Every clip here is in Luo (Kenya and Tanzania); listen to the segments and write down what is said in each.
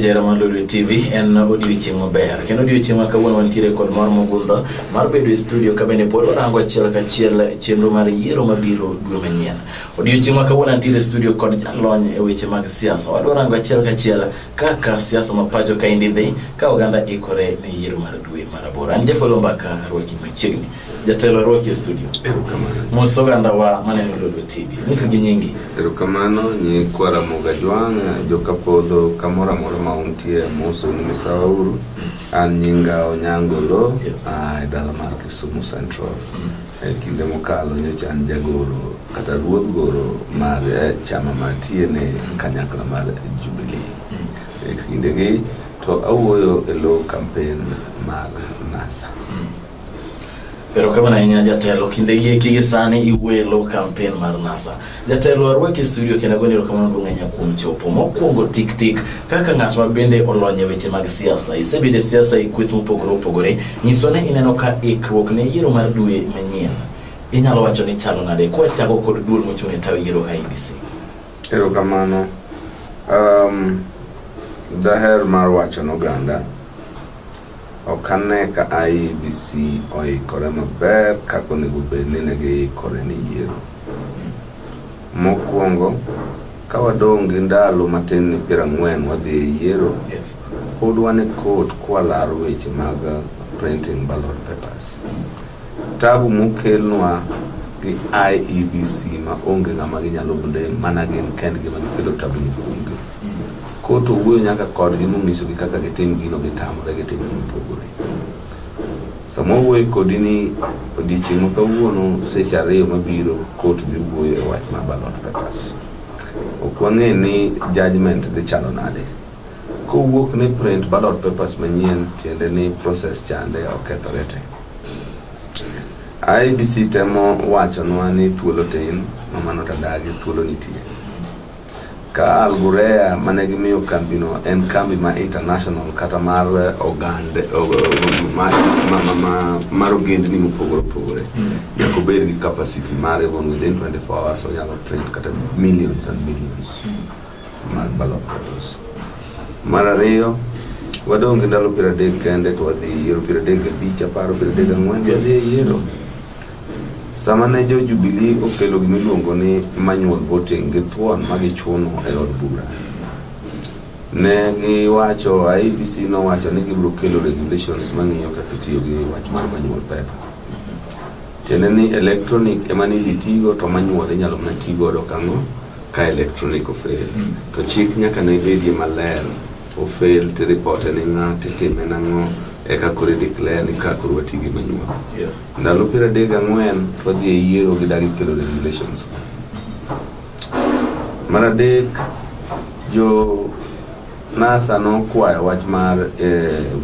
Mantie jahera mar Lolwe TV en odiochieng' maber kendo odiochieng' ma kawuono wantiere kod mor mogundho mar bedo e studio ka bende pod warango achiel kachiel chenro mar yiero mabiro dwe manyien. Odiochieng' ma kawuono antiere e studio kod jalony e weche mag siasa. Wadwa rango achiel kachiel kaka siasa ma pacho kaendi dhi ka oganda ikore ne yiero mar dwe mar aboro. An Jeff Oloo Mbaka arwaki machiegni. Jatelo arwaki e studio. Erokamano. Mos oganda wa maneno Lolwe TV. Nyisgi nyingi. Erokamano nyikwa Ramogi Ajwang', joka Podho kamoro amora ma untie amosou ni misawa uru. An nyinga Onyango Oloo, a e dala mar Kisumu Central. E kinde mokalo nyocha an jagoro kata ruodh goro mar chama mantie ne kanyakla mar Jubilee. E kindegi to awuoyo e lo kampen mar NASA. Erokamano ahinya jatelo, kinde gi eki gi sani iwuoyo e lo kampen mar NASA. Jatelo arwaki e studio kendo agoni erokamano maduong' ahinya kuom chopo. Mokwongo tik tik kaka ng'at ma bende olony e weche mag siasa. Isebedo e siasa e kweth mopogore opogore. Nyiswa ni ineno ka ikruok ne yiero mar dwe manyien. Inyalo wacho ni chalo nade kwachako kod duol mochung' ne tayo yiero IEBC? Erokamano. Daher mar wacho ne oganda Ok ane ka IEBC oikore maber kaka onego bed ni ne giikore ne yiero. Mokwongo, ka wadong' gi ndalo matin ni 40 wadhi e yiero, pod wan e court kwalaro weche mag printing ballot papers. Tabu mokelnwa gi IEBC ma onge ng'ama ginyalo blame mana gin kendgi ma gikelo tabu ni kuomgi. Court owuoyo nyaka kodgi monyisogi kaka gitim gino gitamore gitimo mopogore. Sama owuoyo kodi ni odiechieng' ma kawuono seche 2 mabiro court dhi wuoyo e wach mar ballot papers. Ok wang'e ni judgment dhi chalo nade. Kowuok ni print ballot papers manyien tiende ni process chande okethore te. IEBC temo wachonwa ni thuolo tin, ma mano to adagi thuolo nitie. Ka Algurea mane gimiyo kambino en kambi ma international kata mar oganda ma, ma, ma, ma, mar ogendni mopogore opogore nyaka obed gi capacity mare even within 24 hours onyalo print kata millions and millions mag ballot papers. Mar ariyo, wadong' gi ndalo 30 kende to wadhi e yiero 35 aparo 34 wadhi e yiero. Sama ne jo Jubilee okelo gima iluongo ni manual voting gi thuon ma gichuno e od bura, ne giwacho, IEBC nowacho ni gibiro kelo regulations mang'iyo kaka itiyo gi wach mar manual paper. Tiende ni electronic ema ni idhi tigo to manual inyalo mana ti godo kang'o ka electronic ofail. To chik nyaka ne bedie maler ofail to iripote ni ng'a titime nang'o eka koro i declare ni ka koro wati gi manual. Ndalo 34 to wadhi e yiero gidagi kelo regulations. Mar adek, jo NASA nokwayo wach mar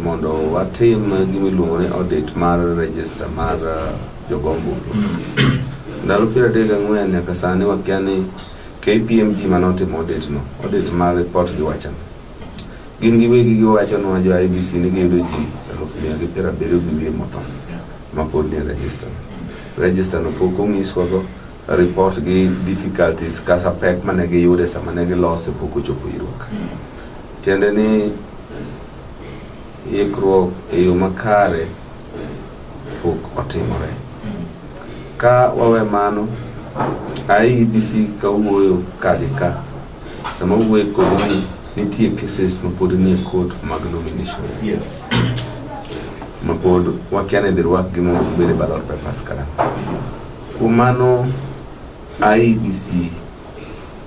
mondo watim gima iluongo ni audit mar register mar jogo ombulu. Ndalo 34 nyaka sani wakia ni KPMG manotimo audit no, audit mar report giwacho ang'o. Gin giwegi giwachonwa jo IEBC ni giyudo ji 170,000 gi wiye motho ma pod nie register. Register no pok onyiswago report gi difficulties kata pek mane giyude sama ne gilose pok ochopo irwa ka. Tiende ni ikruok e yo makare pok otimore. Ka wawe mano, IEBC kawuoyo ka gi ka, sama wuoyo kodi ni nitie cases ma pod nie court mag nomination. Ma pod wakia ni idhi rwakgi mondo gibed e ballot papers kata. Kuom mano, IEBC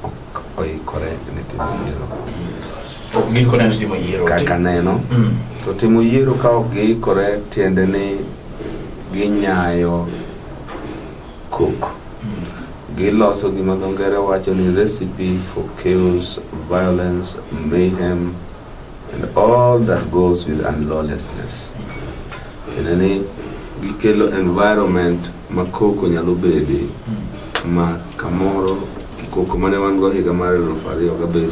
ok oikore ne timo yiero. Ok giikore ne timo yiero. Kaka neno, to timo yiero ka ok giikore tiende ni ginyayo koko. Giloso gima dho ngere wacho ni recipe for chaos, violence, mayhem and all that goes with unlawlessness. Tiende ni gikelo environment ma koko nyalo bede ma kamoro koko mane wan go higa mar 2007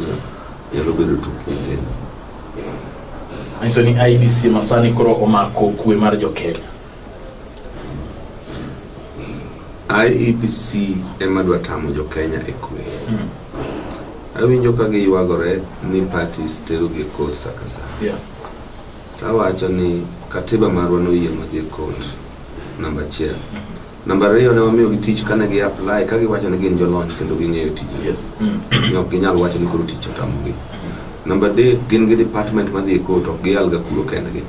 nyalo bedo tuk nyithindo. Manyiso ni IEBC ma sani koro omako kwe mar jo Kenya. IEBC ema dwa tamo jo Kenya e kwe. Awinjo ka giywagore ni parties terogi e court sa ka sa. Tawacho ni katiba marwa noyienwa dhi e court namba achiel. Namba ariyo ne wamiyogi tich kane gi apply ka giwacho ni gin jolony kendo ging'eyo tijno. Ni ok ginyal wacho ni koro tich otamogi. Namba adek gin gi department madhi e court ok giyal ga kuro kendgi.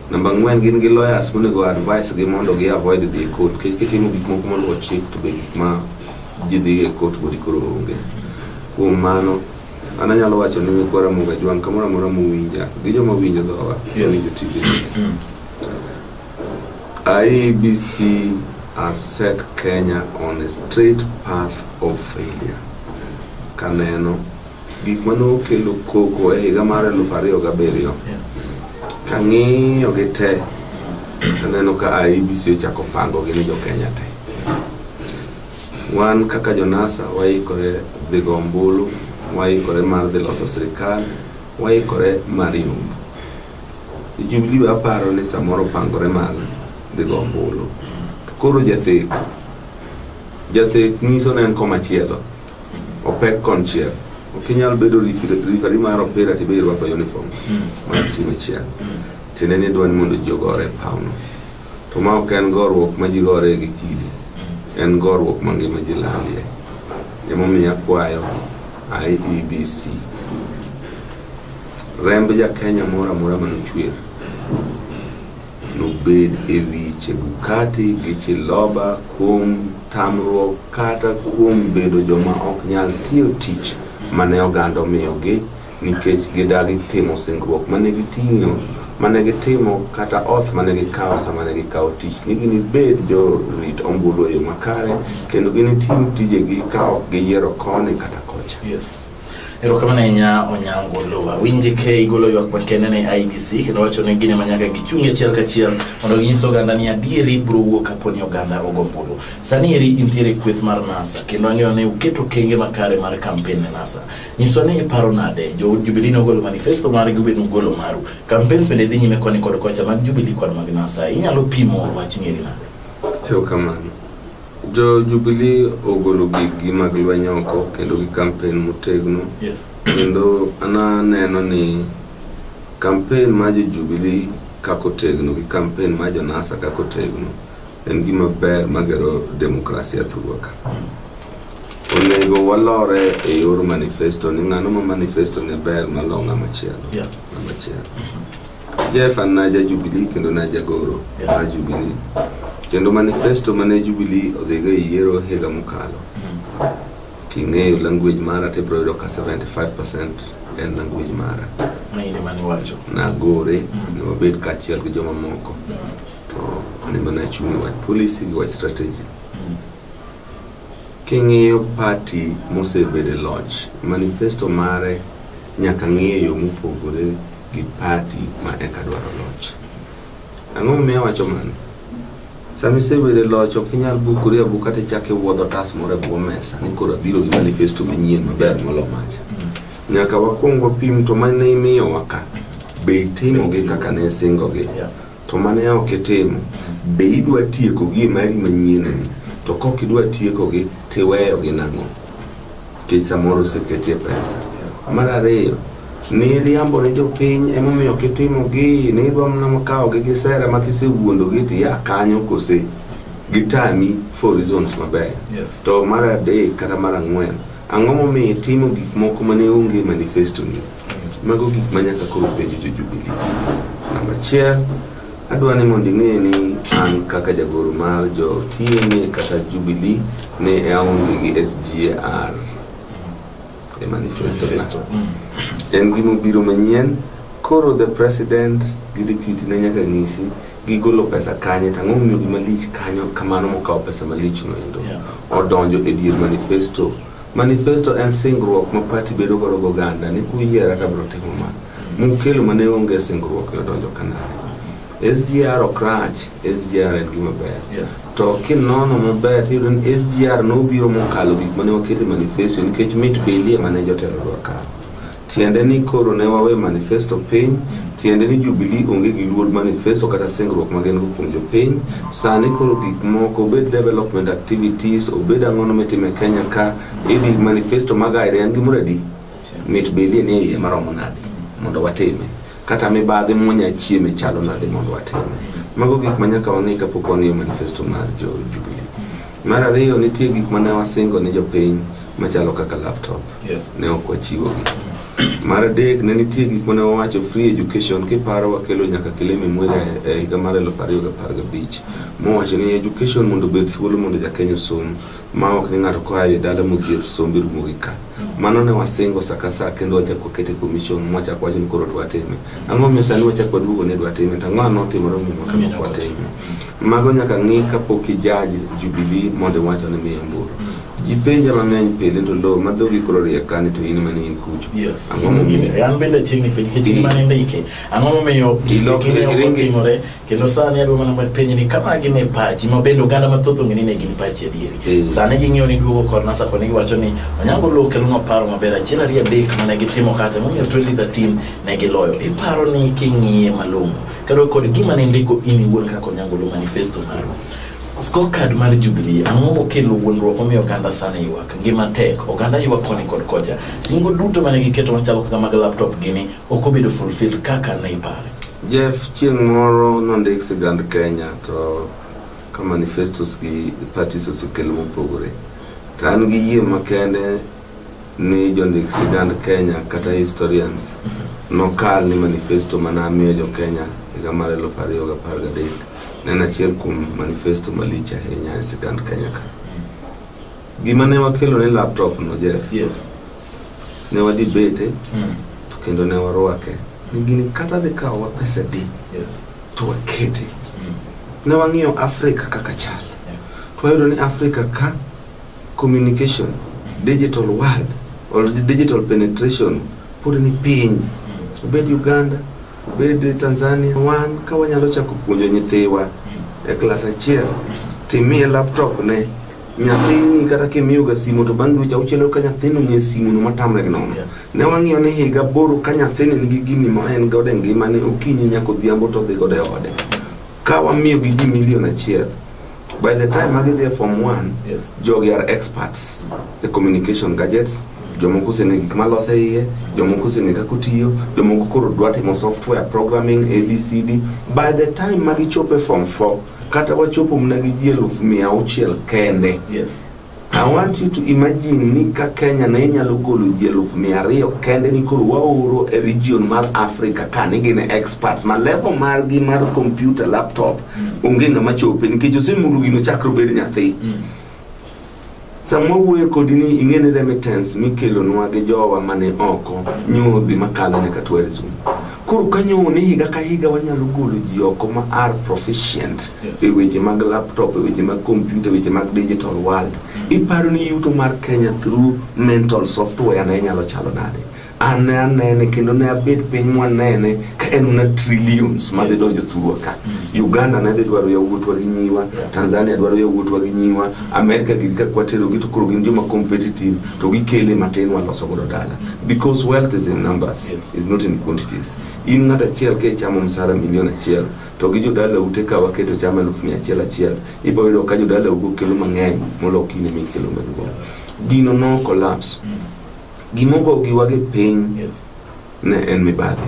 Namba ang'wen gin gi lawyers monego advice gi mondo gi avoid dhi e court nikech kitimo gik moko moluwo chik to be gik ma ji dhi e court bodi koro onge. Kuom mano an anyalo wacho ni nyikwa Ramogi Ajwang' kamoro amora mowinja gi joma winjo dhoga mawinjo TV IEBC has set Kenya on a straight path of failure. Kaneno gik mane okelo koko e higa mar 2007 kang'iyo gi te aneno ka IEBC ochako pango gi ni jo Kenya te. Wan kaka jonasa waikore dhi go ombulu, waikore mar dhi loso sirikal, waikore mar yombo. Jubilee be aparo ni samoro opangore mar dhi go ombulu. To koro jathek, jathek nyiso ne en komachielo, opek konchiel. Ok inyal bedo referee mar opira tibe irwako uniform mar tim achiel. Tiende ni idwa ni mondo ji ogore e pawno. To ma ok en goruok ma ji gore gi kidi. En goruok ma ngima ji lalie. Emomiyo akwayo IEBC remb ja Kenya moro amora manochwer nobed e wi Chebukati gi Chiloba kuom tamruok kata kuom bedo joma ok nyal tiyo tich mane oganda omiyogi nikech gidagi timo singruok mane giting'o mane gitimo kata oath mane gikawo sama ne gikawo tich ni ginibed jorit ombulu e yo makare kendo ginitim tijegi ka ok giyiero koni kata kocha. Erokamano ahinya Onyango Lowa. Winji ke igolo ywak makende ne IEBC kendo wacho ni gin ema nyaka gichung' achiel kachiel mondo ginyis oganda ni adieri biro wuok kapo ni oganda ogo ombulu. Sani eri intiere e kweth mar NASA kendo ang'eyo ni uketo okenge makare mar kampen ne NASA. Nyiswa ni iparo nade jo Jubilee nogolo manifesto margi ubed nugolo maru. Campaigns bende dhi nyime koni kod kocha mag Jubilee kod mag NASA. Inyalo pimo wachni eri nade? Erokamano. Jo Jubilee ogolo giggi mag lweny oko kendo gi kampen motegno. Kendo an aneno ni kampen mar jo Jubilee kaka otegno gi kampen mar jo NASA kaka otegno en gima ber magero demokrasia thurwa ka. Onego walore e yor manifesto ni ng'ano ma manifesto ne ber malo ng'ama chielo. Ng'ama chielo. Jeff an naja Jubilee kendo naja goro mar Jubilee. Kendo manifesto mane Jubilee odhigo e yiero higa mokalo. Ting'eyo language mara tibiro yudo ka 75% en language mara. Nagore ne wabed kaachiel gi jomamoko. To an ema nachung' e wach policy gi wach strategy. King'iyo party mosebedo e loch, manifesto mare nyaka ng'i e yo mopogore gi party ma eka dwaro loch. Ang'o momiyo awacho mano? Sama isebedo e loch ok inyal bukori abuka tichako iwuodho otas moro e bwo mesa ni koro abiro gi manifesto manyien maber molo macha. Nyaka wakwong wapim to mane imiyowa ka, be itimogi kaka ne isingogi? To mane ok itimo, be idwa tiekogi e mari manyien ni? To kok idwa tiekogi, tiweyogi nang'o? Nikech samoro oseketie pesa. Mar ariyo, niriambo ne jopiny emomiyo ok itimogi, nidwa mana kawogi gi sera ma kisewuondogi to ia kanyo kose gitami for reasons mabeyo. To mar adek kata mar ang'wen, ang'o momiyo itimo gik moko mane onge e manifesto ni? Mago gik ma nyaka koro penj jo Jubilee. Namba achiel, adwa ni mondo ing'e ni an kaka jagoro mar jo TNA kata Jubilee ne aonge gi SGR e manifesto. Manifesto. En gima obiro manyien. Koro the president gi deputy ne nyaka nyisi gigolo pesa kanye to ang'o momiyo gima lich kanyo kamano mokawo pesa malich no endo odonjo e dier manifesto. Manifesto en singruok ma party bedo godo gi oganda ni kuyiera to abiro timo ma. Mukelo mane onge singruok ne odonjo kanade. SGR ok rach, SGR en gima ber. To kinono maber tiyudo ni SGR nobiro mokalo gik mane waketo e manifesto nikech mit bilie mane jotelo dwa kawo. Tiende ni koro ne wawe manifesto piny, tiende ni Jubilee onge gi luor manifesto kata singruok ma gin go kuom jopiny. Sani koro gik moko, obed development activities, obed ang'ono mitimo e Kenya ka, idhi manifesto mag aire en gimoro adi? Mit belie ni e iye maromo nade mondo watime. Kata mibadhi mwanya chieme chalo nade mondo watime. Mago gik ma nyaka wang'i kapok wang'iyo manifesto mar jo Jubilee. Mar ariyo, nitie gik mane wasingo ne jopiny machalo kaka laptop. Ne ok wachiwogi. Mar adek, ne nitie gik mane wawacho free education kiparo wakelo nyaka Kilemi Mwiria e higa mar 2015 mowacho ni education mondo obed thuolo mondo ja Kenya osom ma ok ni ng'ato koa e dala modhier to sombe rumo gi ka. Mano ne wasingo sa ka sa kendo wachako wakete commission mwachako wacho ni koro dwa time. Ang'o momiyo sani wachako waduogo ni dwa time to ang'o notimore momiyo kapok watime. Mago nyaka ng'i kapok ijudge Jubilee mondo iwacho ni miyo ombulu. Ji penja mang'eny pile to lo ma dhogi koro riek kani to in mane in kucho. Ang'o momiyo? An bende chiegni penj nikech in mane ndike. Ang'o momiyo gik ne ok otimore kendo sani adwa mana penjo ni kama gin e pachi ma bende oganda mathoth ong'e ni ne gin pachi adieri. Sani ging'iyo ni duogo kod NASA koni giwacho ni Onyango Oloo kelonwa paro maber achiel ariyo adek mane gitimo kacha momiyo 2013 ne giloyo. Iparo ni king'iye malong'o kendo kod gima ne ndiko in iwuon kaka Onyango Oloo manifesto maru. Scorecard mar Jubilee, ang'o mokelo wuondruok momiyo oganda sani ywak? Ngima tek, oganda ywak koni kod kocha. Singo duto mane giketo machalo kaka mag laptop gini ok obedo fulfilled kaka ne ipare. Jeff, chieng' moro nondik sigand Kenya to ka manifestos gi parties osekelo mopogore. To an gi yie makende ni jondik sigand Kenya kata historians nokal ni manifesto mane amiyo jo Kenya higa mar 2013 ne en achiel kuom manifesto malich ahinya e sigand Kenya ka. Gima ne wakelo ni laptop no Jeff, ne wadibete to kendo ne warwake ni gini kata dhi kawowa pesa di to wakete. Ne wang'iyo Afrika kaka chal. To wayudo ni Afrika ka communication, digital world or digital penetration pod ni piny. Obed Uganda, obed Tanzania, wan ka wanyalo chako puonjo nyithiwa e klas achiel timiye laptop ne nyathini kata kimiyo ga simu to bang' dweche auchiel ka nyathino ng'e simu no matamre gi nono. Ne wang'iyo ni higa aboro ka nyathini nigi gini ma en godo e ngimane okinyi nyaka odhiambo to odhi godo e ode. Ka wamiyo gi ji milion achiel by the time ma gidhi e form 1 jogi are experts e communication gadgets jomoko oseng'e gik malose iye jomoko oseng'e kaka otiyo jomoko koro dwa timo software programming abcd by the time ma gichopo e form 4 kata wachopo mana gi ji 600,000 kende. I want you to imagine ni ka Kenya ne nyalo golo ji 200,000 kende ni koro waoro e region mar Africa ka ni gin experts ma level margi mar computer laptop onge ng'ama chope nikech osemulo gino chakre obed nyathi. Sama wawuoyo kodi ni ing'e ni remittance mikelonwa gi jowa mane oko nyodhi makalo nyaka tourism. Koro kanyo ni higa ka higa wanyalo golo ji oko ma are proficient e weche mag laptop, e weche mag computer, e weche mag digital world. Iparo ni yuto mar Kenya through mental software ne nyalo chalo nade? An ne anene kendo ne abet piny mwanene ka en mana trillions madhi donjo thurwa ka. Uganda ne dhi dwaro yawuotwa gi nyiwa, Tanzania dwaro yawuotwa gi nyiwa, Amerika gin kaka waterogi to koro gin joma competitive to gikele matin waloso godo dala. Because wealth is in numbers, is not in quantities. In ng'at achiel ka ichamo msara milion achiel to gi jodala ute ka waketo chamo 100,000 achiel, ibiro yudo ka jodala ugo kelo mang'eny molo kine mikelo maduong'. Gino no collapse. Gimogo giwa gi piny ne en mibadhi.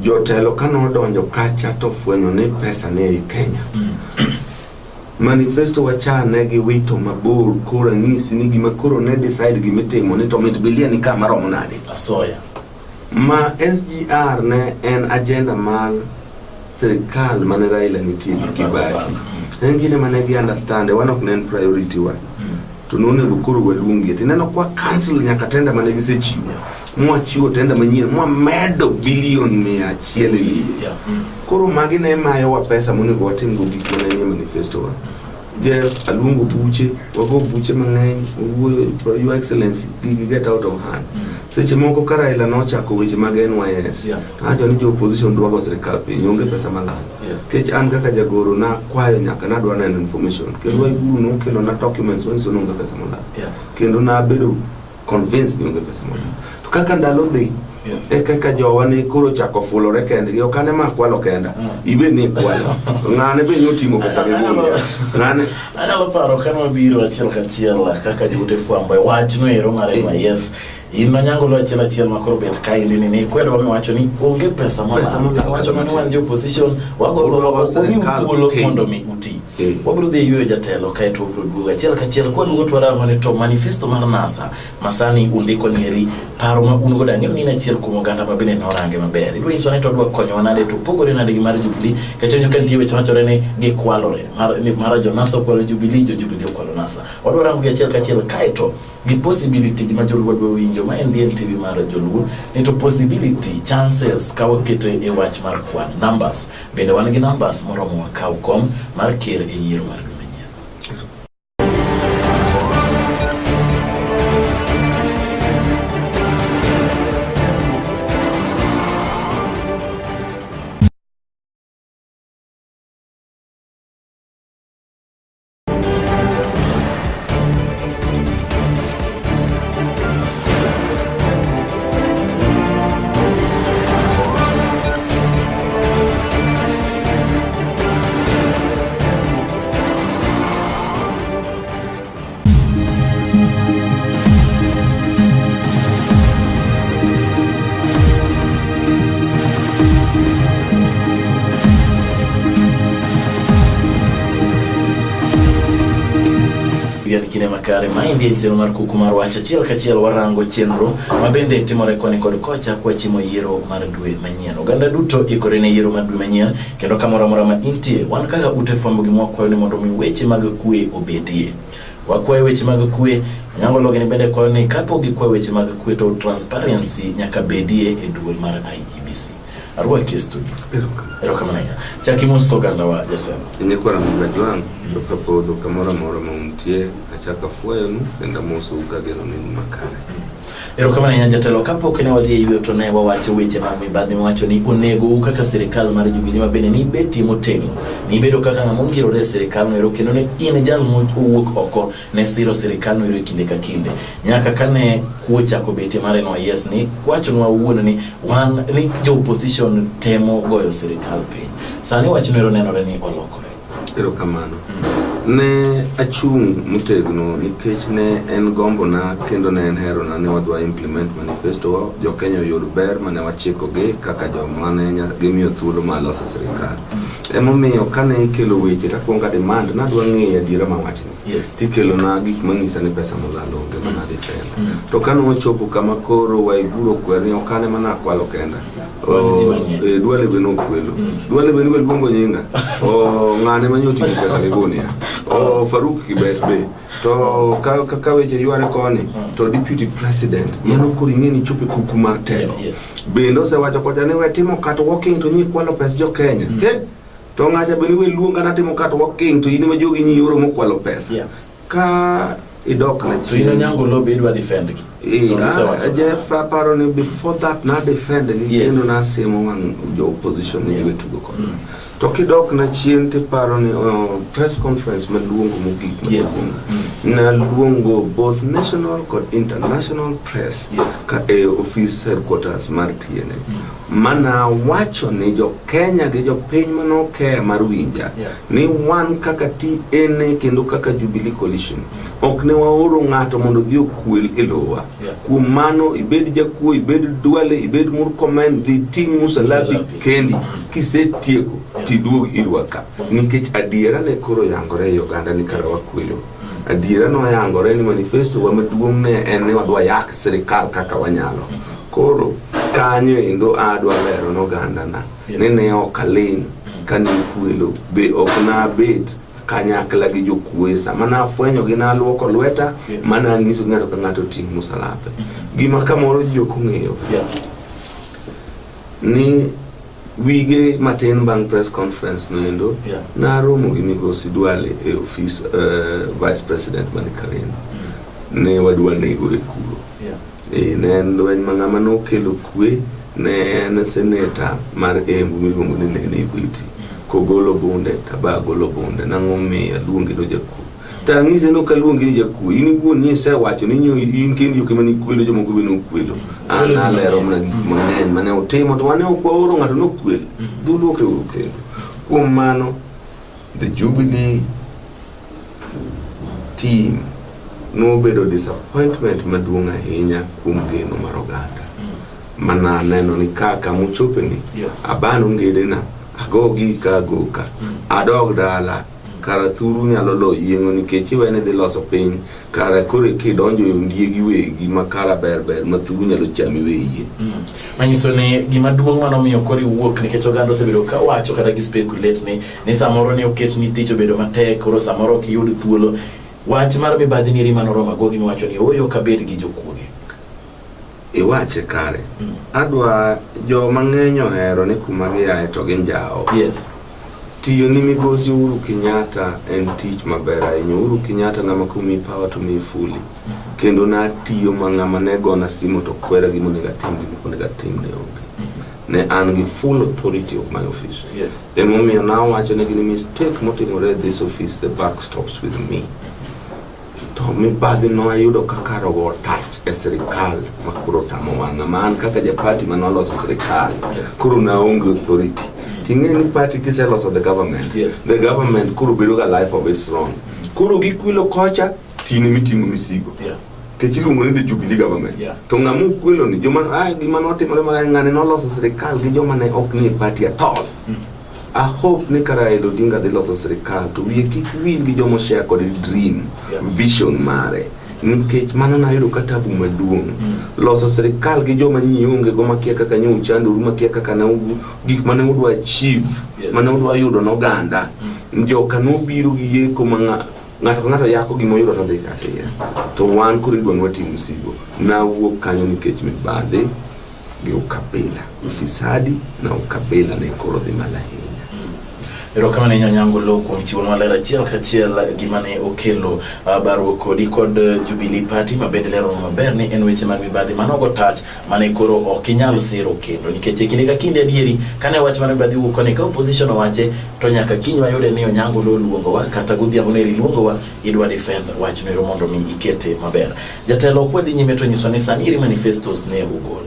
Jotelo kane odonjo kacha to fwenyo ni pesa ni ei Kenya. Manifesto wacha ne giwito mabor koro anyisi ni gima koro ne decide gimitimo ni to mit bilia ni ka maromo nade. Asoya. Ma SGR ne en agenda mar sirikal mane Raila nitie gi Kibaki. En gine mane gi understand wan ok ne en priority wa. To nonego koro waluongie. Tineno kwa cancel nyaka tenda mane gisechiwo. Mwachiwo tenda manyien, mwamedo bilion 100 e wiye. Koro magi ne mayowa pesa monego watimgo gik mane nie manifesto wa. Jeff, aluongo buche, wago buche mang'eny, wawuoyo, Your Excellency, gigi get out of hand. Seche moko ka Raila nochako weche mag NYS, awacho ni jo opposition dwa go sirikal piny, onge pesa malal. Kech an kaka jagoro nakwayo nyaka nadwa neno information. Kendo Waiguru nokelo na documents manyiso ni onge pesa molal. Kendo nabedo convinced ni onge pesa molal. To kaka ndalo dhi, Yes. E kaka jowa ne koro chako fulore kendgi, ok an ema akwalo kenda. Ibe ne ikwalo. Ng'ane be nyoting'o pesa gi gunia. Ng'ane Anyalo paro kane wabiro achiel kachiel kaka joute fwambo e wachno ero mar NYS. In manyangolo achiel achiel ma koro bet kaendi ni nikwedowa miwacho ni onge pesa Pesa molal. molal. Wacho mana ni wan jo opposition wagogo Odwa wamiu sirkal thuolo piny. mondo mi uti. Eh. Wabiro dhi yueyo jatelo kaeto wabiro duogo achiel kachiel kwaduogo to warango ni to manifesto mar NASA masani undiko nieri paro ma un godo ang'eyo ni in achiel kuom oganda ma bende norange maber. Idwa nyisowa ni to odwa konyowa nade to opogore nade gi mar Jubilee kech ka nitie weche wachore ni gikwalore mar, ni mara jo NASA okwalo Jubilee, jo Jubilee okwalo NASA. Wadwa rango gi achiel kachiel kaeto gi possibility gima joluo dwa winjo ma en DNTV mar joluo ni to possibility chances ka waketo e wach mar kwan numbers bende wan gi numbers moromo wakaw kom mar ker e yiero mar dwe manyien. Yan kinde makare maendi en chenro mar kuku mar wach achiel kachiel warango chenro ma bende timore koni kod kocha kwachimo yiero mar dwe manyien oganda duto ikore ne yiero mar dwe manyien kendo kamoro amora ma intie wan kaka ute fwambo gi mwakwayo ni mondo mi weche mag kwe obedie wakwayo weche mag kwe Onyango Logini bende kwayo ni kapok gikwayo weche mag kwe to transparency nyaka bedie e duol mar IEBC arwaki e studio erokamano ahinya chak imos oganda wa jatelo Nyikwara Mugajwang' joka podho kamoro amora ma untie achako afwayonu kendo amosou kageno ni un makare. Erokamano ahinya jatelo, kapok ne wadhi e yweyo to ne wawacho weche mag mibadhi miwacho ni onego kaka sirikal mar Jubilee ma bende nibetie motegno, nibedo kaka ng'ama ongirore e sirikal no ero kendo ne in jal mowuok oko ne siro sirikal no ero e kinde ka kinde. Nyaka kane kuo chako betie mar NYS ni wachonwa owuon ni wan ni jo opposition temo goyo sirikal piny. Sani wachno ero nenore ni olokore. Erokamano. Ne achung' motegno nikech ne en gombona kendo ne en herona ni wadwa implement manifesto wa, jo Kenya oyud ber mane wachikogi kaka joma ne gimiyo thuolo mar loso sirikal. Emomiyo kane ikelo weche takwongo a demand nadwa ng'eyo adiera ma wachni. Yes. Tikelona gik manyisa ni pesa molal onge mana defend. To kane ochopo kama koro Waiguru okwer ni ok an ema nakwalo kenda. Wan ji mang'eny. Duale be nokwelo. Duale be niwe luongo nyinga. O ng'ane ma nyoting'o pesa gi gunia. O Faruk Kibet be. To ka, ka, ka weche yware koni to deputy president mano koro ing'e ni chopo e kuku mar telo. Yes. Bende osewacho kocha ni we timo cat walking to nyi kwalo pes jo Kenya. He, to ng'acha be niwe luonga natimo cat walking to in ema jogi nyioro mokwalo pesa. Yeah. Ka idok na To in Onyango Lo be idwa defend gi. To gisewacho. Jeff aparo ni before that na defend gi Yes. kendo nasemo wang' jo opposition ni Yeah. giwe tugo kodwa. To kidok na chien tiparo ni press conference maluongo mogik Yes. maduong' naluongo both national kod international press Yes. ka e office headquarters mar TNA mana wacho ni jo Kenya gi jopiny manokea mar winja Yeah. ni wan kaka TNA kendo kaka Jubilee Coalition ok ne waoro ng'ato mondo odhi okwel e lowa. Yeah. Kuom mano ibed jakuo, ibed Duale, ibed Murkomen, dhi ting' musalabi Musalabi. kendi kisetieko Yeah. tiduog irwa ka nikech adiera ne koro yangore ei oganda ni kara Yes. wakwelo. Adiera noyangore ni manifesto wa maduong' ne en ni wadwa yak sirikal kaka wanyalo. Koro kanyo endo adwa lero ne ogandana Yes. ni ne ok aling' kane ikwelo be ok nabet kanyakla gi jokwe sama nafwenyo gi naluoko lweta Yes. mana anyiso ng'ato ka ng'ato ting' musalape. Gima kamoro ji ok ong'eyo Yeah. ni wige matin bang' press conference noendo Yeah. naromo gi migosi Duale e ofis vice president mani Karen ne wadwa negore kuro. Yeah. Ne en lweny ma ng'ama nokelo kwe ne en seneta mar Embu miluongo ni Nene Ikwiti. Kogolo bunde to aba agolo bunde nang'o miyo aluonge ni jakuo. To ang'ise ni ok aluongi ni jakuo, in iwuon ni isewacho ni nyo in kendi ok ema nikwelo jomoko be nokwelo. An Kwelo ji nalero mang'eny. mana gik mang'eny mane otimo to wane ok waoro ng'ato nokwelo. Dhuluokre uru kendo. Kuom mano, the Jubilee team nobedo disappointment maduong' ahinya kuom geno mar oganda. Mana neno ni ka kama ochopeni, abano ngedena, ago gika agoka, adog dala, kara thuru nyalo lo yieng'o nikech iwe ni dhi loso piny, kara koro kidonjo e ondiegi wegi ma kara ber ber ma thuru nyalo chami we yie. Manyiso ni gima duong' manomiyo koro iwuok nikech oganda osebedo ka wacho kata gi speculate ni samoro ne oket ni tich obedo matek koro samoro ok iyud thuolo wach mar mibadhi ni eri manoromo agogi miwacho ni ooyo ok abed gi jokuoge. Iwache kare. Adwa joma ng'eny ohero ni kuma giaye to ginjawo. Tiyo ni migosi Uhuru Kenyatta en tich maber ahinya. Uhuru Kenyatta ng'ama komiyi power to miyi fully. Kendo natiyo ma ng'ama ne gona simu to kwera gima onego atim gima ok onego atim ne onge. Ne an gi full authority of my office. Emomiyo nawacho negi ni mistake motimore e this office the buck stops with me. To mibadhi no ayudo kaka rogo tach e sirikal ma koro tamo wang'a ma an kaka japati manoloso sirikal koro naonge authority. Ting'e ni party kiseloso the government, the government koro bedo ga life of its own. Koro gikwelo kocha tine miting'o misigo. Kech iluongo ni the Jubilee government. To ng'ama okwelo ni joma gima notimore marach ng'ani noloso sirikal gi joma ne ok nie party at all. I hope ni kara Raila Odinga dhi loso sirikal to wiye kik wil gi joma share kode dream, vision mare. Nikech mano nayudo ka tabu maduong'. Loso sirikal gi joma nyi onge go makia kaka nyo uchandoru, makia kaka ne gik mane udwa achieve, mane udwa yudo noganda. Joka nobiro gi yeko ma ng'ato ka ng'ato yako gima oyudo to dhi kadhiye. To wan koro idwa ni wating' msigo. Nawuok kanyo nikech mibadhi gi ukabila. Ufisadi na ukabila ne koro dhi malo ahinya. Erokamano ahinya Onyango Oloo kuom chiwonwa ler achiel kachiel gima ne okelo barruok kodi kod Jubilee Party ma bende leronwa maber ni en weche mag mibadhi manogo tach mane koro ok inyal siro kendo nikech e kinde ka kinde adieri kane wach mar mibadhi owuok koni ka opposition owache to nyaka kiny wayude ni Onyango Oloo luongowa kata godhiambo neri luongowa idwa defend wachno ero mondo mi ikete maber. Jatelo ok wadhi nyime to nyiswa ni sani eri manifestos ne ogol.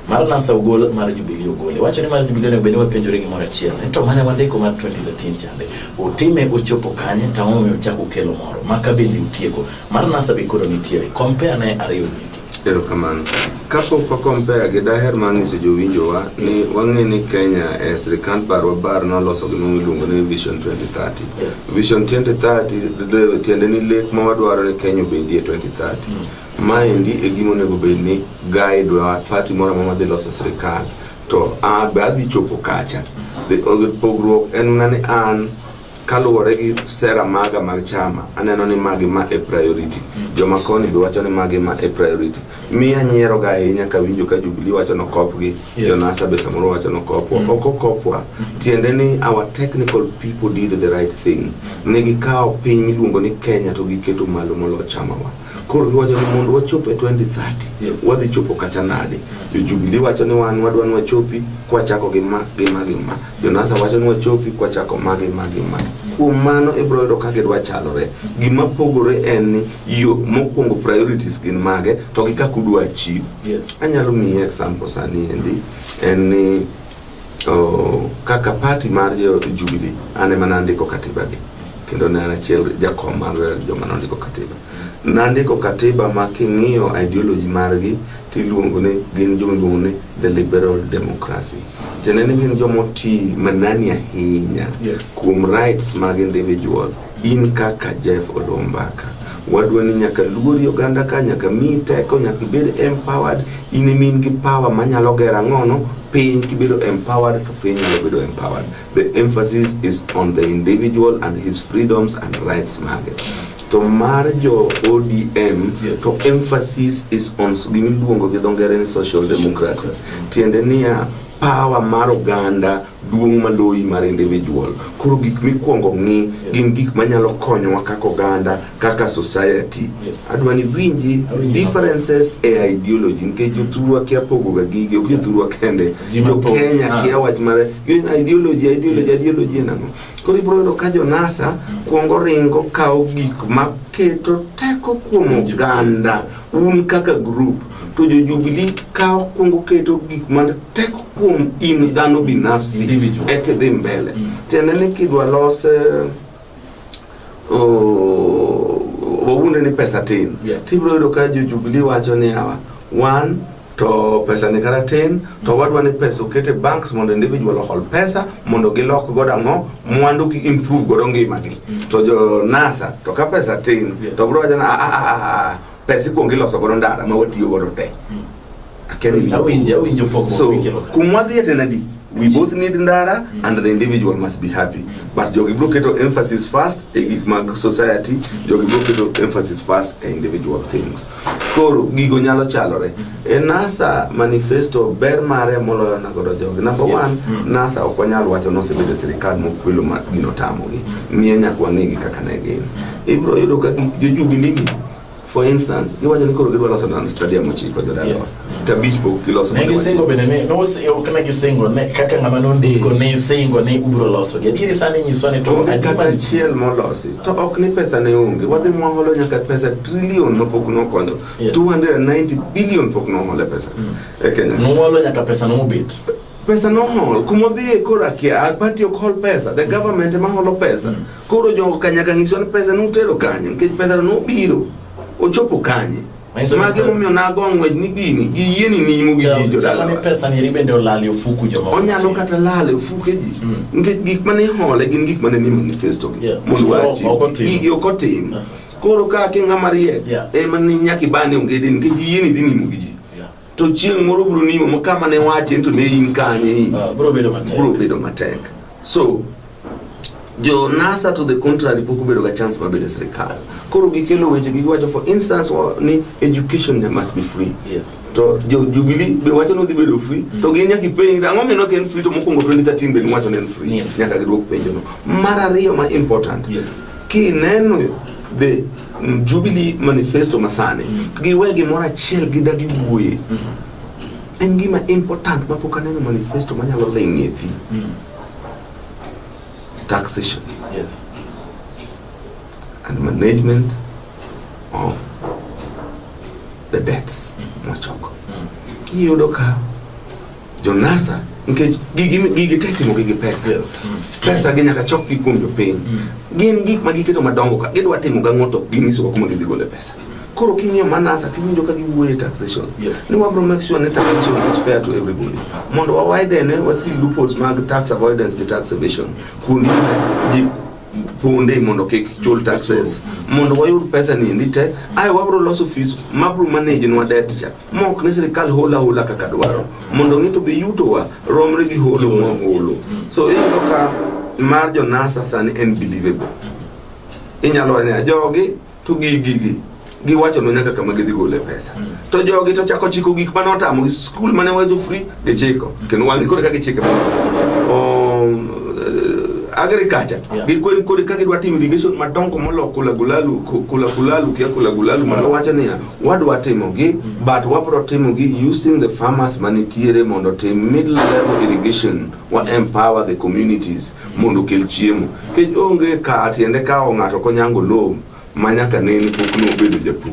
Mar NASA ogol, mar Jubilee ogol. Iwacho ni mar Jubilee onego bed ni wapenjore gimoro achiel. Ni to mane wandiko mar 2013 chande. Utime ochopo kanye to ang'o momiyo uchako ukelo moro. Maka bende utieko. Mar NASA be koro nitiere. Compare ne ariyo gi. Erokamano. Kapok wa compare gi daher mar nyiso jowinjowa ni wang'e ni Kenya e sirikand barwa bar noloso gima iluongo ni Vision 2030. Vision 2030 tiende ni lek ma wadwaro ni Kenya obedie 2030. Maendi e gima onego bed ni guide wa party moro amora madhi loso sirikal to be adhi chopo kacha. Pogruok en mana ni an kaluwore gi sera maga mag chama aneno ni magi ma e priority. Joma koni be wacho ni magi ma e priority. Miya nyiero ga ahinya kawinjo ka Jubilee wacho nokopgi, jo-NASA be samoro wacho nokopwa. Ok okopwa. Tiende ni our technical people did the right thing. Ne gikawo piny miluongo ni Kenya to giketo malo molo chamawa. Koro giwacho ni mondo wachop e 2030, wadhi chopo kacha nade? Jo Jubilee wacho ni wan wadwa ni wachopi kwachako gi ma gi ma gi ma. Jo NASA wacho ni wachopi kwachako ma gi ma gi ma. Kuom mano ibiro yudo ka gidwa chalore. Gima pogore en ni yo mokwongo priorities gin mage to gi kaka udwa achieve. Anyalo miyi example sani endi en ni kaka party mar jo Jubilee an ema nandiko katiba gi kendo ne an achiel jakom mar joma nondiko katiba. Nandiko katiba ma king'iyo ideology margi tiluongo ni gin joma iluongo ni the liberal democracy. Tiende ni gin joma oti manani ahinya kuom rights mag individual. In kaka Jeff Oloo Mbaka wadwa ni nyaka luori oganda ka, nyaka miyi teko, nyaka ibed empowered. In ema in gi power manyalo gero ang'ono piny kibedo empowered to piny nyalo bedo empowered. The emphasis is on the individual and his freedoms and rights mage. To mar jo ODM to emphasis is on gima iluongo gi dho ngere ni social democracy. Tiende niya power mar oganda duong' maloyi mar individual. Koro gik mikwongo ng'i gin gik manyalo konyowa kaka oganda, kaka society. Adwa ni winji differences e ideology nikech jothurwa kia pogo ga gigi, ok jothurwa kende. Ji Jo mathoth. Kenya kia wach mar ideology, ideology, ideology en ang'o? Koro ibiro yudo ka jo-NASA kuongo ringo kawo gik maketo teko kuom oganda un kaka group to jo Jubilee kawo kuongo keto gik man teko kuom in dhano binafsi Individuals. eka idhi mbele. Tiende ni kidwa los wawuonde ni pesa tin tibiro yudo ka jo Jubilee wacho ni awa wan to pesa ni kata tin to wadwa ni pesa oket e banks mondo individual ohol pesa mondo gilok godo ang'o mwandu gi improve godo ngimagi to jo NASA to ka pesa tin to biro wacho ni "Ah, ah, ah, ah, pesa ikuongo iloso godo ndara ma watiyo godo te Akia ni winjo. Awinjo pogruok So, mikelo ka. kumwa dhiye to en adi? We both need ndara and the individual must be happy. But jogi biro keto emphasis first e gik mag society, jogi biro keto emphasis first e individual things. Koro gigo nyalo chalore. E NASA manifesto ber mare moloyo na godo jogi. Number one, NASA ok wanyal wacho ni osebedo e sirikal mokwelo ma gino tamogi. Miye nyaka wang'egi kaka ne gin. Ibiro yudo ka gik jo Jubilee gi For instance, giwacho ni koro gidwa loso na stadium ochiko jodalawa. To abich pok giloso Ne mondo gisingo wachik. bende ne ok ne gisingo ne kaka ng'ama nondiko ne singo ni ubiro loso gi. Adieri sani nyiswa ni to Onge adi kata mantie. achiel molosi. To ok ni pesa ne onge. Wadhi mwaholo nyaka pesa trillion mapok nokonyo. 290 billion pok nohole pesa e Kenya. Nuholo nyaka pesa no mobet. Pesa nohol. Kuma odhiye koro akia. Party ok hol pesa. The government ema holo pesa. Koro jogo ka nyaka nyiswa ni pesa nutero kanye nikech pesa nobiro ochopo kanye. Manyiso ni Magi momiyo nago ng'wech ni gini giyie ni nimo gi ji Chal ni jodalawa. pesa ni bende olal e ofuku jomoko. Onyalo kata lal e ofuke ji nikech gik mane ihole gin gik mane ni manifesto gi mondo wachi Ok otim. gigi ok otim. Koro ka ki ng'ama riek ema ni nyaka ibane ongede nikech yie ni dhi nimo gi ji. To chieng' moro biro nimo ma kama ne wache to ne in kanye. Biro bedo matek. Biro bedo matek. So jo NASA to the contrary pok obedo ga chance mar bedo e sirikal. Koro gikelo weche gi giwacho for instance ni education must be free. To jo Jubilee be wacho ni odhi bedo free. To gin nyaka ipenj ang'o miyo ok en free to mokwongo 2013 be niwacho ni en free. Nyaka giduok penjo no. Mar ariyo ma important. Kineno the Jubilee manifesto masani giwe gimoro achiel gidagi wuoye. En gima important mapok aneno manifesto manyalo ling'ie thi. Taxation. And management of the debts mwachoko. Iyudo ka jo-NASA nikech gigi te itimo gi pesa. Pesa gi nyaka chok gi kuom jopiny. Gin gik ma giketo madongo ka gidwa timo gang'o to ginyisowa kuma gidhi gole pesa. Koro king'iyo ma NASA tiwinjo ka giwuoyo e taxation. Ni wabro make sure ni taxation is fair to everybody. Mondo wa widen wasi loopholes mag tax avoidance gi tax evasion. Kuonde ma ji ponde mondo kik chul taxes. Mondo wayud pesa ni endi te, ae wabro loso fees mabro manage nwa debt cha. Mok ni sirikal hola hola kaka dwaro. Mondo ng'i to be yutowa romre gi holo mwaholo. So iyudo ka mar jo NASA sani en believable. Inyalo wacho niya, jogi to gigi giwacho no nyaka kama gidhi gole pesa. To jogi to chako chiko gik mane otamogi skul mane wacho free gichiko. Kendo wang' koro ka gichike. Agriculture gikwen kod ka gidwa timo irrigation madongo molo kulagulalu kulakulalu kia kulagulalu mano wacho niya wadwa timo gi but wabro timo gi using the farmers manitiere mondo tim middle level irrigation wa empower the communities mondo okel chiemo nikech onge ka tiende kawo ng'ato konyango loam ma nyaka nene pok nobedo japur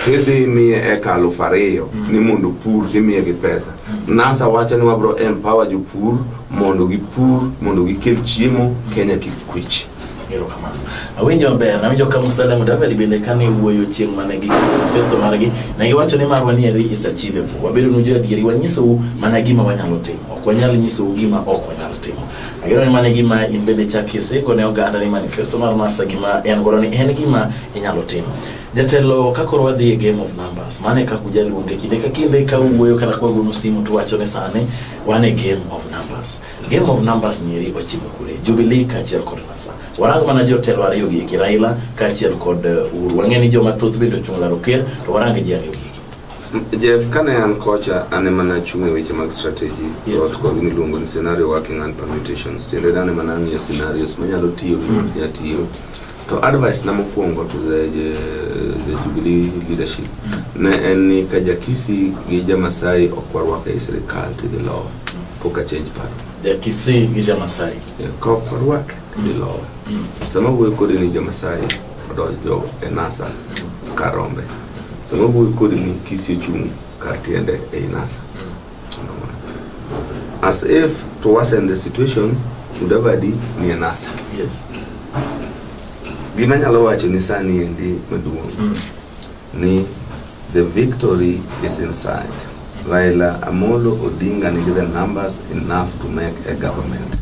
tidhi imiye eka 2000 ni mondo opur timiye gi pesa. NASA wacho ni wabro empower jopur mondo gipur mondo gikel chiemo Kenya kik kwech. Erokamano. Awinjo maber, nawinjo ka Musalia Mudavadi bende kane wuoyo chieng' mane gi manifesto margi, ne giwacho ni marwa ni eri is achievable. Wabedo nu joadieri, wanyisou mana gima wanyalo timo. Ok wanyal nyisou gima ok wanyal timo. Ageno ni mano e gima in bende chak isingo ne oganda ni manifesto mar NASA gima en godo ni en gima inyalo timo. Jatelo, ka koro wadhi e game of numbers, mano e kaka ujaluonge kinde ka kinde ka uwuoyo kata kwa gono simu to wacho ni sani wan e game of numbers. Game of numbers ni eri ochimo kure? Jubilee kaachiel kod NASA. Warang mana jotelo ariyo gi eki, Raila kaachiel kod Uhuru. Wang'e ni joma thoth bende ochung' laro ker, to warang ji ariyo gi eki. Jeff, kane an kocha, an ema nachung' e weche mag strategy kod gima iluongo ni scenario working and permutations. Tiende ni an ema nang'iyo scenarios manyalo tiyo gi mok nyal tiyo. To advice na mokwongo to the Jubilee leadership ne en ni ka Jakisi gi Jamasai ok warwako ei sirikal to dhi lowa. Pok a change paro. Ja-Kisii gi Ja-Masai. Kok warwake bilowa. Sama wuoyo kodi ni Jo-Masai odonjo e NASA kar rombe. Sama wuoyo kodi ni Kisii ochung' kar tiende ei NASA. As if to worsen the situation, Mudavadi ni e NASA. Gima anyalo wacho ni sani endi maduong' ni the victory is inside. Raila Amolo Odinga nigi the numbers enough to make a government.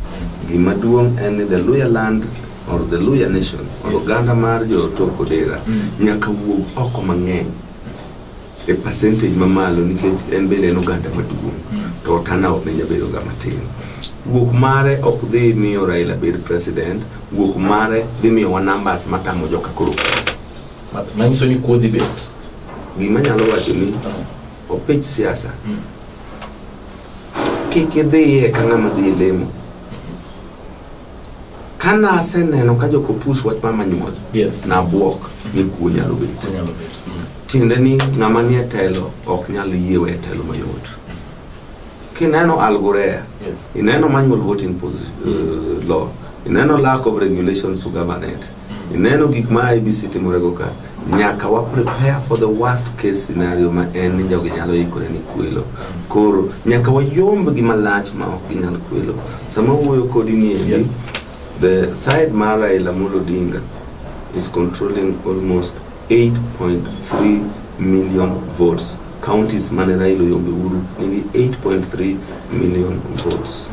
Gima duong' en ni the Luhya land or the Luhya nation or oganda mar jo Tok Odera nyaka wuog oko mang'eny e percentage mamalo nikech en bende en oganda maduong' to turnout ne nyabedo ga matin. Wuok mare ok dhi miyo Raila bed president, wuok mare dhi miyowa numbers matamo joka koro. Manyiso ni kuo dhi bet. Gima anyalo wacho ni opich siasa kik idhiye ka ng'ama dhi e lemo. Ka naseneno ka joko push wach mama nyuol, nabuok ni kuo nyalo bet. Nyalo bet. Tiende ni ng'ama nie telo ok nyal yie we telo mayot. Kineno Algurea, ineno manual voting law, ineno lack of regulations to govern it, ineno gik ma IEBC timorego ka, nyaka wa prepare for the worst case scenario ma en ni jogi nyalo ikore ni kwelo. Koro nyaka wayomb gi malach ma ok ginyal kwelo. Sama wuoyo kodi ni endi, the side mar Raila Amolo Odinga is controlling almost 8.3 million votes. Counties mane Raila oyombe Uhuru nigi 8.3 million votes.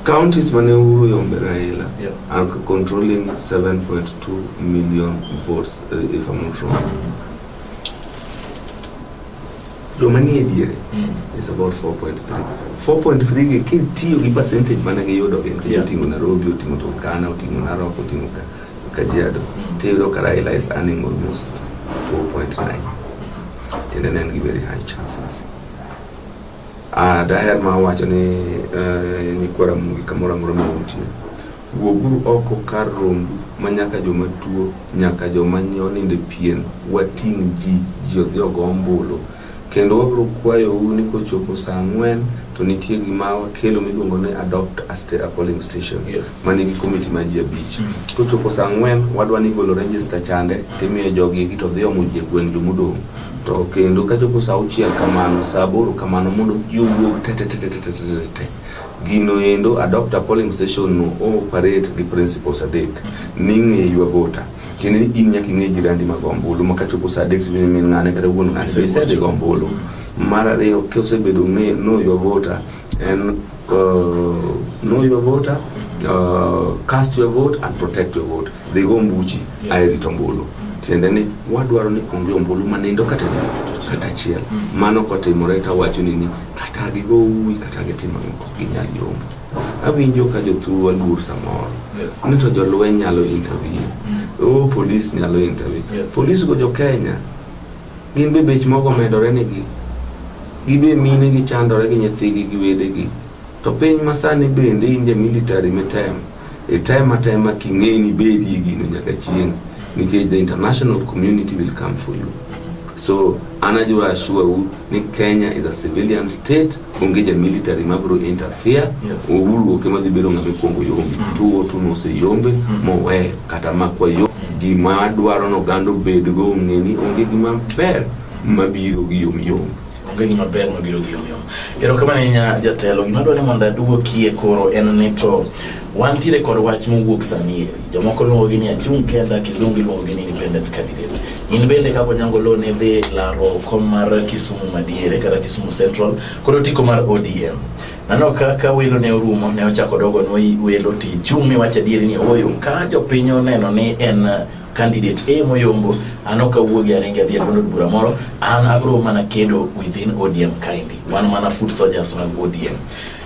Counties mane Uhuru oyombe Raila are controlling 7.2 million votes, if I'm not wrong. Joma nie diere is about 4.3. 4.3 gi kitiyo gi percentage mane giyudo gi nikech oting'o Nairobi, oting'o Turkana, oting'o Narok, oting'o Kajiado. Tiyudo ka Raila is earning almost 2.9. Tiende ne en gi very high chances. Ah, daher ma wacho ni nyikwa Ramogi kamoro amora ma untie. Wuoguru oko kar rombu ma nyaka joma tuo, nyaka joma onindo e pien, wating' ji, ji odhi ogo ombulu. Kendo wabiro kwayou ni kochopo saa 4 to nitie gima wakelo miluongo ni adopt a polling station manigi komiti mar ji 5. Kochopo saa 4 wadwa ni golo register chande timiyo jogi eki to dhi omo ji e gweng' jomodong'. To kendo kachopo saa 6 kamano, saa 8 kamano mondo ji owuog te te te te te te te te. Gino endo adopt a polling station no operate gi principles 3 ni ng'e your voter. Tiende ni in nyaka ing'e jirandi mag ombulu ma kachopo saa 3 to min ng'ane kata wuon ng'ane be isedhi go ombulu. Mar ariyo kosebedo ng'e know your voter en know your voter, cast your vote and protect your vote. Dhi go ombuchi ae rit ombulu. Tiende ni wadwaro ni onge ombulu manindo kata kata achiel. Mano kotimore to awacho ni kata gigo uwi kata gitimo ang'o ok ginyal yombo. Awinjo ka jothurwa luor samoro. Ni to jolweny nyalo intervene. Oh, police nyalo intervene. Police go jo Kenya gin be bech mogo omedore negi. Gibe mine gi chandore gi nyithigi gi wedegi. To piny masani bende in ja military mitem. Item atema king'e ni bedie gino nyaka chieng' nikech the international community will come for you. So an adwa assure u ni Kenya is a civilian state, onge ja military mabiro interfere. Uhuru ok ema dhi bedo ng'ama ikuongo yombi. Tuo tu noseyombe mowe kata makwa yo. Gima dwaro ni oganda obedgo ong'e ni onge gima ber mabiro gi yom yom. Onge gima ber mabiro gi yom yom. Erokamano ahinya jatelo. Gima adwa ni mondo aduokie koro en ni to wantiere kod wach mowuok sani eri. Jomoko luongo gi ni achung' kenda, kizungu iluongo gi ni independent candidates. In bende kaka Onyango Oloo ne dhi laro kom mar Kisumu madiere kata Kisumu Central kod otiko mar ODM. Nano kaka welo ne orumo ne ochako dogo nwa welo to ichung' miwacho adieri ni ooyo ka jopiny oneno ni en candidate A moyombo an ok awuogi aringi adhi e duond od bura moro an abiro mana kedo within ODM kaendi wan mana foot soldiers mag ODM.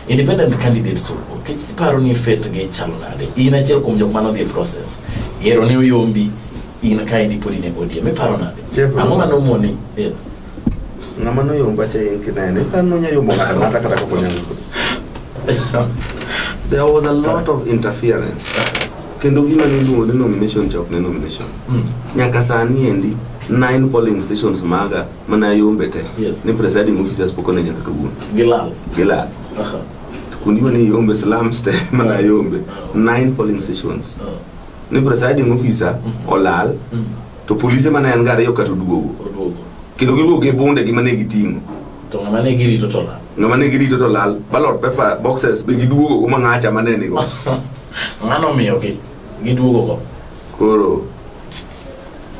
Independent candidates owuok iparo ni fate gi chalo nade? In achiel kuom jok mane odhi e process yiero ne oyombi in kaendi pod in e ODM iparo nade? Ang'o mane omoni? Yes. Ng'ama noyomba cha in kinene iparo ni onya yombo ng'ato ang'ata kata kok onyal. There was a lot of interference. Kendo gima niluongo ni nomination cha ok ne nomination. Nyaka sani endi 9 polling stations maga mana ayombe te. Ni presiding officers pok one nyaka kawuono. Gilal. Gilal. Kundi mane Yombe slums te mana Yombe. 9 polling stations. Ni presiding officer olal to polise mane en gariyo kata oduogo. Oduogo. Kendo giduogo gi bunde gi mane giting'o. To ng'ama ne girito to lal. Ng'ama ne girito to lal. Ballot paper boxes be giduogo go mang'acha mane nigo. Ng'ano omiyogi? Giduogo go. Koro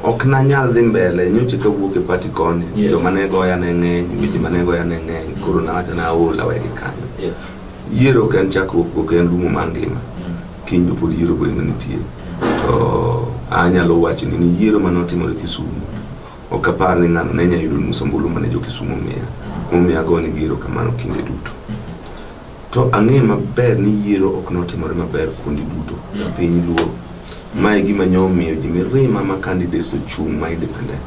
ok nanyal dhi mbele nyocha kawuok e party koni. Joma ne goya ne ng'eny, weche mane goya ne ng'eny. Koro nawacho ni aol awegi kanyo. Yiero ok en chakruok, ok en rumo mar ngima. Kiny be pod yiero be nitie. To anyalo wacho ni yiero mane otimore Kisumu ok apar ni ng'ano ne nyalo yudo nus ombulu mane jo Kisumu omiya. Momiyo agonegi erokamano kinde duto. To ang'eyo maber ni yiero ok notimore maber kuonde duto e piny Luo. Mae gima nyo omiyo ji mirima ma candidates ochung' ma independent.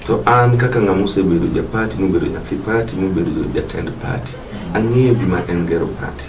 To an kaka ng'ama osebedo ja party, mobedo nyathi party, mobedo jatend party, ang'eyo gima en gero party.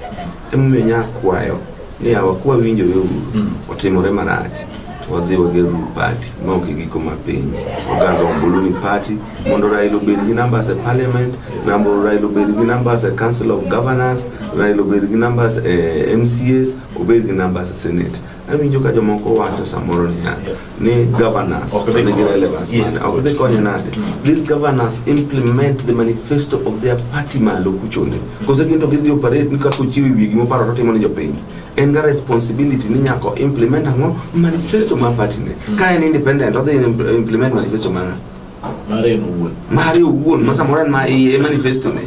Emomiyo nya kwayo ni yawa kwa winjore uru, otimore marach, to wadhi wager uru party ma ok e giko mar piny. Oganda ombulu ni party mondo Raila obed gi numbers e parliament, mondo Raila obed gi numbers e council of governors, Raila obed gi numbers e MCAs, obed gi numbers e senate. Awinjo ka jomoko wacho samoro niya ni governors Ok dhi nigi konyo. relevance mane, ok dhi konyo nade. These governors implement the manifesto of their party malo kuchonde. Kose gin to gidhi operate ni kaka ochiwo e wigi moparo to otimo ni jopiny. En ga responsibility ni nyaka implement ang'o manifesto mar party ne. Ka en independent odhi implement manifesto mar ng'a? Mare en owuon. Mare owuon ma samoro en ma iye manifesto ne.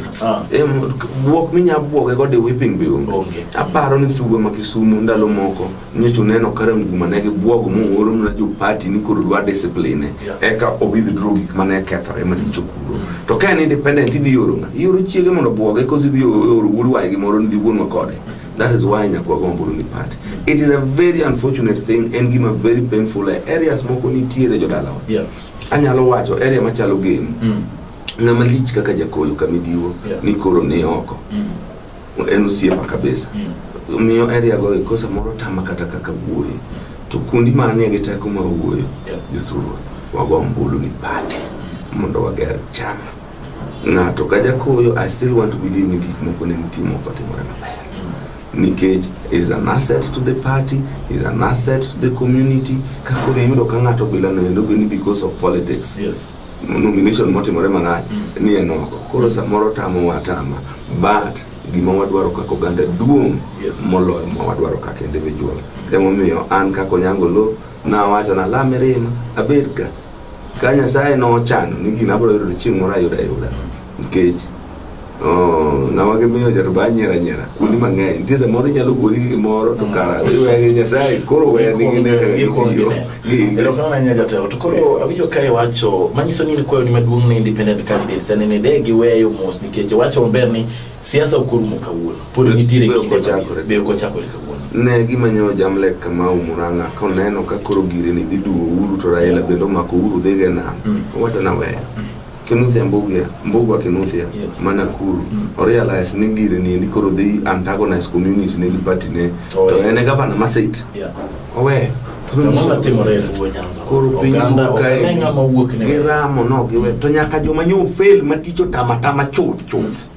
Buok minya buoge go de whipping be onge. Onge. Aparo ni thugwa ma Kisumu ndalo moko nyocha uneno ka Ranguma ne gibuogo mooro mana jo party ni koro dwa discipline. Eka o withdraw gik mane kethore maricho kuro. To ka en independent idhi oro ng'a? Ioro chiege mondo obuoge koso idhi oro wuod waygi moro ni dhi wuonwa kode. That is why nyaka wago ombulu ni party. It is a very unfortunate thing, en gima very painful e areas moko nitiere jodalawa. Anyalo wacho area machalo Gem. Ng'ama lich kaka Jakoyo Kamidiwo ni koro ni oko. En osiepa kabisa. Omiyo area go eko samoro tama kata kaka wuoyo. To kundi manie gi teko mar wuoyo, jothurwa, wago ombulu ni party mondo wager chama. Ng'ato ka Jakoyo, I still want to believe ni gik moko ne nitie moko timore maber. Nikech is an asset to the party, is an asset to the community. Ka koro iyudo ka ng'ato bila nendo be ni because of politics. Nomination motimore marach ni en oko. Koro samoro tamo watama. But gima wadwaro kaka oganda duong' moloyo ma wadwaro kaka individual. Emomiyo an kaka Onyango Oloo nawacho na la mirima abed ka. Ka Nyasaye nochano ni gino abiro yudo chieng' moro ayudo ayuda. Nikech ng'ama gimiyo jaruba nyiera nyiera kuonde mang'eny nitie samoro inyalo gori gi gimoro to kara iwegi Nyasaye koro weni gine kaka gitiyo. Erokamano ahinya jatelo. To koro awinjo ka iwacho manyiso ni in kwayoni maduong' ne independent candidates en ni de giweyo mos nikech iwacho maber ni siasa ok orumo kawuono. Pod nitiere Be ok kinde mabiro. ochakore. Be ok ochakore kawuono. Ne gima nyo Jamlek Kamau Murang'a koneno ka koro gire ni dhi duwo Uhuru to Raila bende omako Uhuru dhi go e nam. Owacho na weyo. Kinuthia Mbugia, Mbugua Kinuthia, ma Nakuru, o realize ni gire ni endi koro dhi antagonize community ne gi party ne. To en e gavana ma sit. Oweyo. Ang'o matimore e Luo Nyanza? Koro piny Oganda Luo ok kae ane ng'ama wuok ne. Giramo no giwe. To nyaka joma nyo fail ma tich otama tama chuth chuth.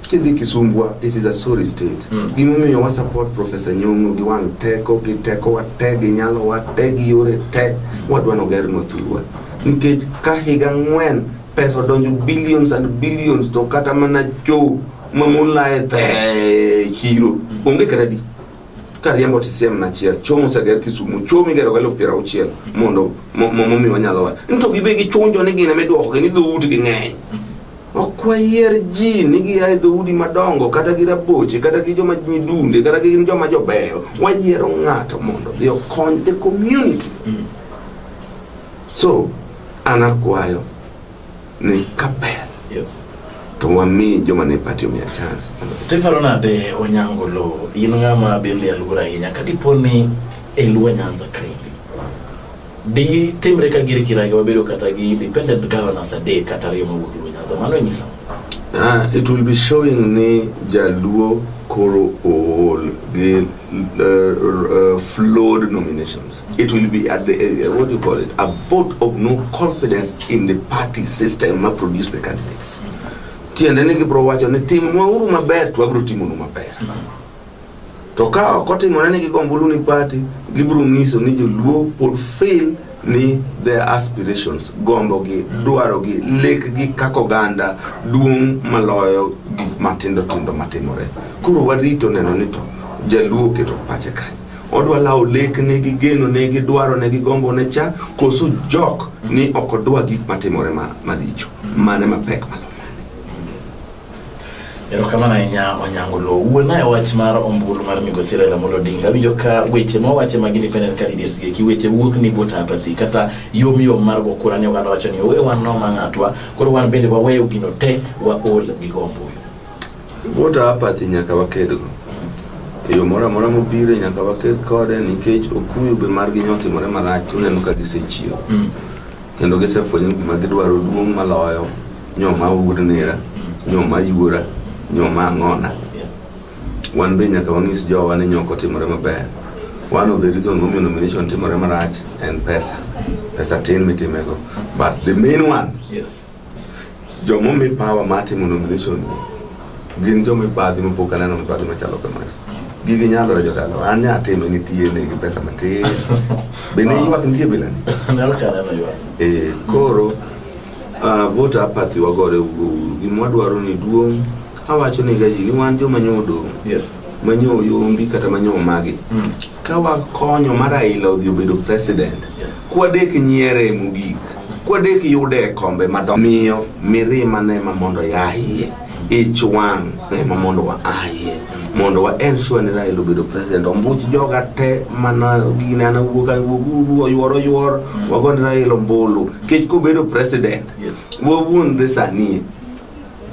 Kidhi Kisumbwa, it is a sorry state. Gimomiyo wa support Professor Nyong'o gi wang' teko, gi teko wa te, gi nyalo wa te, gi yore te, wadwa nogernwa thurwa. Nikech ka higa 4 pesa odonjo billions and billions to kata mana cho ma mon laye the chiro, onge kata di. Kariembo TCM na achiel, cho moseger Kisumu, cho migero ga 60,000 mondo momiyo wanyalo wa. Ni to gibe gichunjo ni gin ema idwokogi ni dhoutgi ng'eny. Ok wayier ji ni gia e dhoudi madongo kata gi raboche kata gi joma nyidunde kata gi joma jobeyo. Wayiero ng'ato mondo odhi okony the community. So, an akwayo ni kaber to wami joma ne party omiya chance. Tiparo nade Onyango Oloo, in ng'ama bende aluor ahinya ka dipo ni e Luo Nyanza kaendi di timre ka gir kirage wabedo kata gi independent governors 3 kata 2 mawuok Luo Nyanza, mano nyisa? It will be showing ni Jaluo koro ool gi flawed nominations. It will be at the, what do you call it? A vote of no confidence in the party system ma produce the candidates. Tiende ni gibiro wacho ni timnwauru maber to wabiro timonu maber. To ka ok otimore ni gigo ombulu ni party, gibiro nyiso ni joluo pod feel ni their aspirations, gombogi, dwarogi, lekgi kaka oganda duong' maloyo gik matindo tindo matimore. Koro warito neno ni to jaluo oketo pache kanye. Odwa lawo lekne gi genone gi dwarone gi gombone cha koso jok ni ok odwa gik matimore maricho. Mane mapek maloyo. Erokamano ahinya Onyango Lo. Wuona e wach mar ombulu mar Migosi Raila Amolo Odinga. Awinjo ka weche mowache mag independent candidates gi eki weche wuok ni voter apathy kata yom yom mar go kura ni oganda wacho ni owe wan noma ng'atwa koro wan bende waweyo gino te waol gi go ombulu. Voter apathy nyaka wakedgo. E yo moro amora mobiro nyaka waked kode nikech okuyu be margi nyotimore marach to uneno ka gisechiewo. Kendo gisefwenyo gima gidwaro duong' maloyo nyoma wuod nera, nyoma yuora, nyoma ang'ona. Wan be nyaka wang'is jowa ni nyok otimore maber. One of the reason momiyo nomination timore marach en pesa. Pesa tin mitimego. But the main one, Yes. jomomi power mar timo nomination gin jomibadhi mapok aneno mibadhi machalo kamacha. Gigi nyalore jodala. An nya time nitie nigi pesa matin. Bende ywak nitie bilani? Ne ok aneno ywak. Eh, koro voter apathy wagore uru. Gima wadwaro ni duong' awacho ni gaji ni wan joma nyo odong' Yes. manyo oyombi kata manyo omagi. Ka wakonyo ma Raila odhi obedo president, kwadek nyiere mogik, kwadek yude e kombe madongo, miyo mirima ne ma mondo yaye, ich wang' ne ma mondo waaye, mondo wa ensure ni Raila obedo president. Ombuch joga te mana gine an awuok an wuok uru oyuor oyuor, wagone Raila ombulu. Kech kobedo president, Yes. wawuondre sani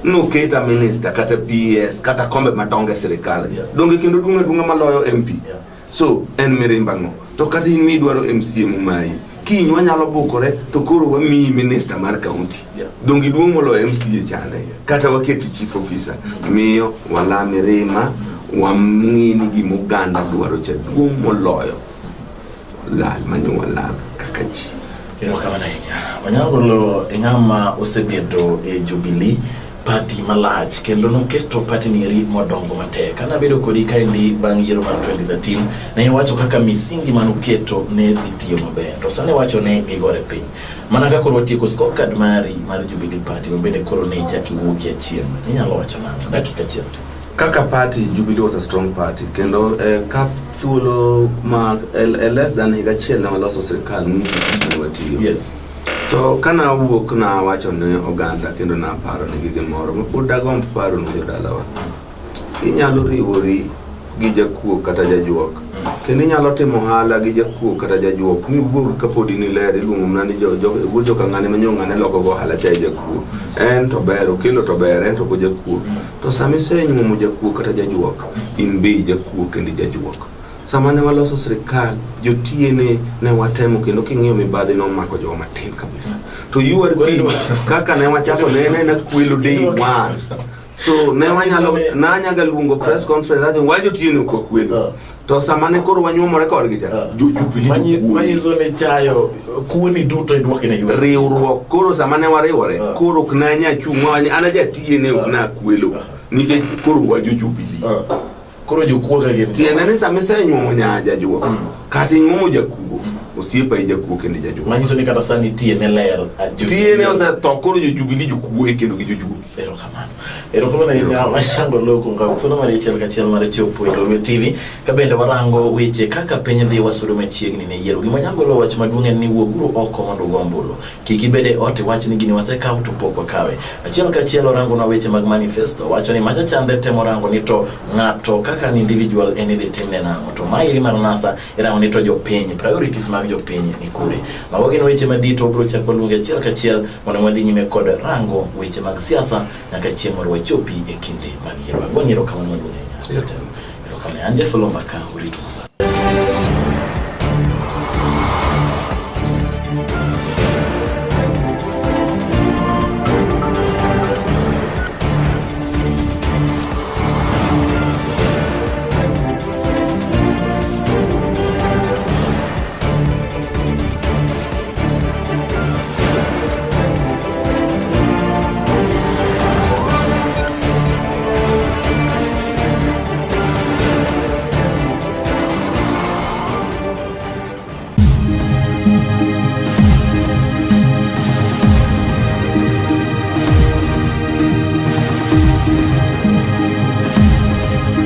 noketa minister kata PS kata kombe madongo e sirikal. Yeah. Donge kendo duong' aduong'a maloyo MP. Yeah. So en mirimba ang'o? To kata in midwaro MCA momayi, kiny wanyalo bukore to koro wamiyi minister mar county. Yeah. Donge iduong' moloyo MCA chande kata waketi chief officer. Miyo wala mirima, wang'i ni gima oganda dwaro cha duong' moloyo lal manyo walal kaka ji. Erokamano ahinya. Onyango Lo e ng'ama osebedo e Jubilee party malach kendo noketo party ni eri modongo matek. Kane abedo kodi kaendi bang' yiero mar 2013, ne iwacho kaka misingi manuketo ne dhi tiyo maber. To sani iwacho ni gigore piny. Mana ka koro watieko scorecard mari mar Jubilee Party, ma bende koro ne ichak iwuokie achien. Inyalo wacho nang'o? Dakika achiel. Kaka party, Jubilee was a strong party kendo ka thuolo ma less than higa achiel ne waloso sirikal nyiso tich mane watiyo. Yes. To kana awuok nawacho ne oganda kendo naparo negi gimoro ma pod dagomb paro ne jodalawa. Inyalo riwori gi jakuo kata jajuok. Kendo inyalo timo ohala gi jakuo kata jajuok miwuog kapod in iler iluongo mana ni wuod joka ng'ane ma nyo ng'ane loko go ohala cha e jakuo. En to ber, okelo to ber, en to ok ojakuo. To sama isenyuomo jakuo kata jajuok, in be ijakuo kendo ijajuok. Sama ne waloso sirikal, jotiye ne watemo kendo king'iyo mibadhi nomako jowa matin kabisa. To URP kaka ne wachako ne en aena kwelo day one. So ne wanyalo nanyaga luongo press conference ajo wa jotiye ne ok wakwelo. To sama ne koro wanyuomore kodgi cha, jo Jubilee jokuoye. Manyiso ni chayo kuoni duto idwoke ne yuoro. Riwruok koro sama ne wariwore koro ok nanya chung' ma an ajatiye ne ok nakwelo nikech koro wa jo Jubilee. Koro jokuo ka gin. Tiende ni sama isenyuomo nya jajuok kata inyuomo jakuo osiepa i jakuo kendo jajuok. Manyiso ni kata sani tiye ne ler. Tiye ne osetho koro jo Jubilee jokuoye kendo gi jojuogi. Erokamano. Erokamano ahinya Onyango Lo kuom kawo thuolo mar achiel kachiel mar chopo e Lolwe TV ka bende warango weche kaka piny dhi wasudo machiegni ne yiero. Gima Onyango Lo wach maduong' en ni wuoguru oko mondo ugo ombulu. Kik ibed e ot iwach ni gini wasekawo to pok wakawe. Achiel kachiel orangonwa weche mag manifesto. Wacho ni macha chande temo rango ni to ng'ato kaka an individual en idhi timne nang'o. To maeri mar NASA irango ni to jopiny, priorities mag jopiny ni kure. Mago gin weche madito wabiro chako luonge achiel kachiel mondo wadhi nyime kod rango weche mag siasa nyaka chieng' moro wachopi e kinde mag yiero. Agoni erokamano maduong' ahinya. Erokamano. An Jeff Oloo Mbaka, urito masani.